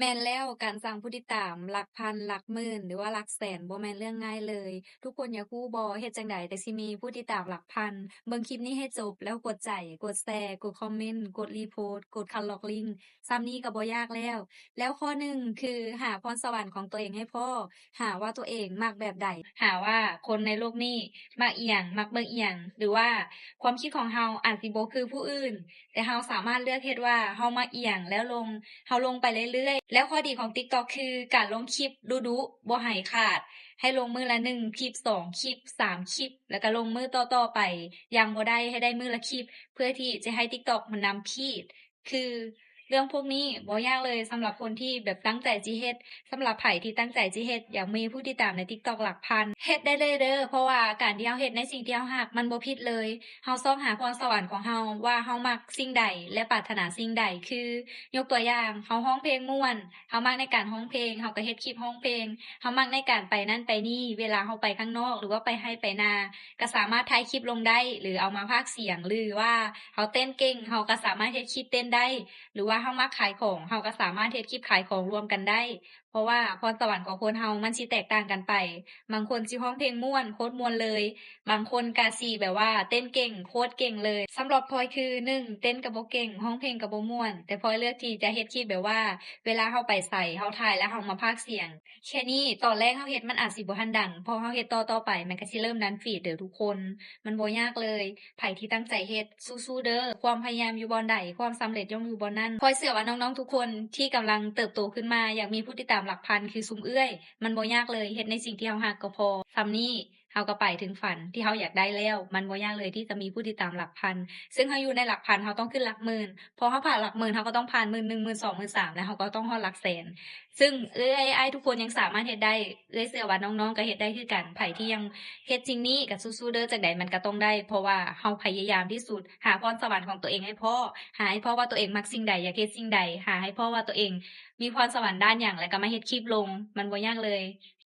ແມ່ນແລ້ວ, ການສ້າງຜູ້ຕິດຕາມຫຼັກພັນ, ຫຼັກໝື່ນ ຫຼືວ່າຫຼັກແສນ ບໍ່ແມ່ນເລື່ອງງ່າຍເລີຍ. ທຸກຄົນຢາກຮູ້ບໍ່ ເຮັດຈັ່ງໃດຈັ່ງຊິມີຜູ້ຕິດຕາມຫຼັກພັນ? ເບິ່ງຄລິບນີ້ໃຫ້ຈົບ ແລ້ວກົດໃຈ, ກົດແຊ, ກົດຄອມເມັນ, ກົດຣີໂພດ, ກົດຄັດລອກລິ້ງ, ສ່ຳນີ້ກໍບໍ່ຍາກແລ້ວ. ແລ້ວຂໍ້ໜຶ່ງຄື ຫາພອນສະຫວັນຂອງຕົວເອງໃຫ້ພໍ້, ຫາວ່າຕົວເອງມັກແບບໃດ, ຫາວ່າຄົນໃນໂລກນີ້ມັກອີ່ຫຍັງ, ມັກເບິ່ງອີ່ຫຍັງ ຫຼືວ່າຄວາມຄິດຂອງເຮົາອາດຊິບໍ່ຄືຜູ້ອື່ນ, ແຕ່ເຮົາສາມາດເລືອກເຮັດວ່າເຮົາມັກອີ່ຫຍັງແລ້ວລົງ, ເຮົາລົງໄປເລື້ອຍໆ. ແລ້ວຂໍ້ດີຂອງ TikTok ຄືການລົງຄລິບດຸໆ ບໍ່ໃຫ້ຂາດ, ໃຫ້ລົງມື້ລະໜຶ່ງຄລິບ, ສອງຄລິບ, ສາມຄລິບ ແລ້ວກໍລົງມື້ຕໍ່ໆໄປ, ຢ່າງບໍ່ໄດ້ໃຫ້ໄດ້ມື້ລະຄລິບ ເພື່ອທີ່ຈະໃຫ້ TikTok ມັນນຳຟີດ. ຄືເລື່ອງພວກນີ້ບໍ່ຍາກເລີຍ ສຳລັບຄົນທີ່ແບບຕັ້ງໃຈຊິເຮັດ. ສຳລັບໃຜທີ່ຕັ້ງໃຈຊິເຮັດ, ຢາກມີຜູ້ຕິດຕາມໃນ TikTok ຫຼັກພັນ, ເຮັດໄດ້ເລີຍເດີ້, ເພາະວ່າການທີ່ເຮົາເຮັດໃນສິ່ງທີ່ເຮົາຮັກ ມັນບໍ່ຜິດເລີຍ. ເຮົາຊອກຫາພອນສະຫວັນຂອງເຮົາວ່າເຮົາມັກສິ່ງໃດ ແລະ ປາດຖະໜາສິ່ງໃດ. ຄືຍົກຕົວຢ່າງ, ເຮົາຮ້ອງເພງມ່ວນ, ເຮົາມັກໃນການຮ້ອງເພງ, ເຮົາກໍເຮັດຄລິບຮ້ອງເພງ. ເຮົາມັກໃນການໄປນັ້ນໄປນີ້, ເວລາເຮົາໄປຂ້າງນອກ ຫຼືວ່າໄປໄຮ່ໄປນາ, ກໍສາມາດຖ່າຍຄລິບລົງໄດ້ ຫຼືເອົາມາພາກສຽງ, ຫຼືວ່າເຮົາເຕັ້ນເກັ່ງ, ເຮົາກໍສາມາດເຮັດຄລິບເຕັ້ນໄດ້, ຫຼືວ່າເຮົາມັກຂາຍຂອງ, ເຮົາກໍສາມາດເຮັດຄລິບຂາຍຂອງລວມກັນໄດ້. ເພາະວ່າພອນສະຫວັນຂອງຄົນເຮົາມັນຊິແຕກຕ່າງກັນໄປ. ບາງຄົນຊິຮ້ອງເພງມ່ວນ, ໂຄດມ່ວນເລີຍ, ບາງຄົນກະຊິແບບວ່າເຕັ້ນເກັ່ງ, ໂຄດເກັ່ງເລີຍ. ສຳລັບພອຍຄື ໜຶ່ງ ເຕັ້ນກໍບໍ່ເກັ່ງ, ຮ້ອງເພງກໍບໍ່ມ່ວນ, ແຕ່ພອຍເລືອກທີ່ຈະເຮັດຄລິບແບບວ່າ ເວລາເຮົາໄປໃສ, ເຮົາຖ່າຍແລ້ວເຮົາມາພາກສຽງ. ແຄ່ນີ້, ຕອນແລກເຮົາເຮັດມັນອາດຊິບໍ່ທັນດັງ, ພໍເຮົາເຮັດຕໍ່ໆໄປ ມັນກໍຊິເລີ່ມດັນຟີດເດີ້ທຸກຄົນ. ມັນບໍ່ຍາກເລີຍ. ໃຜທີ່ຕັ້ງໃຈເຮັດ, ສູ້ໆເດີ້. ຄວາມພະຍາຍາມຢູ່ບ່ອນໃດ, ຄວາມສຳເລັດຍ່ອມຢູ່ບ່ອນນັ້ນ. ພອຍເຊື່ອວ່ານ້ອງໆທຸກຄົນທີ່ກຳລັງເຕີບໂຕຂຶ້ນມາ ຢາກມີຜູ້ຕິດຕາມຫຼັກພັນຄືຊຸມເອື້ອຍ, ມັນບໍ່ຍາກເລີຍ. ເຮັດໃນສິ່ງທີ່ເຮົາຮັກກໍພໍ. ສ່ຳນີ້ ເຮົາກໍໄປເຖິງຝັນທີ່ເຮົາຢາກໄດ້ແລ້ວ. ມັນບໍ່ຍາກເລີຍທີ່ຈະມີຜູ້ຕິດຕາມຫຼັກພັນ. ເຊິ່ງເຮົາຢູ່ໃນຫຼັກພັນ, ເຮົາຕ້ອງຂຶ້ນຫຼັກໝື່ນ. ພໍເຮົາຜ່ານຫຼັກໝື່ນ, ເຮົາກໍຕ້ອງຜ່ານໝື່ນໜຶ່ງ, ໝື່ນສອງ, ໝື່ນສາມ ແລ້ວເຮົາກໍຕ້ອງຮອດຫຼັກແສນ. ເຊິ່ງເອື້ອຍອ້າຍທຸກຄົນຍັງສາມາດເຮັດໄດ້. ເອື້ອຍເຊື່ອວ່ານ້ອງໆກໍເຮັດໄດ້ຄືກັນ. ໃຜທີ່ຍັງເຮັດສິ່ງນີ້ກໍສູ້ໆເດີ້, ຈັ່ງໃດມັນກໍຕ້ອງໄດ້, ເພາະວ່າເຮົາພະຍາຍາມທີ່ສຸດ. ຫາພອນສະຫວັນຂອງຕົວເອງໃຫ້ພໍ້, ຫາໃຫ້ພໍ້ວ່າຕົວເອງມັກສິ່ງໃດ, ຢາກເຮັດສິ່ງໃດ, ຫາໃຫ້ພໍ້ວ່າຕົວເອງມີພອນສະຫວັນດ້ານຫຍັງ, ແລ້ວກໍມາເຮັດຄລິບລົງ. ມັນບໍ່ຍາກເລີຍ.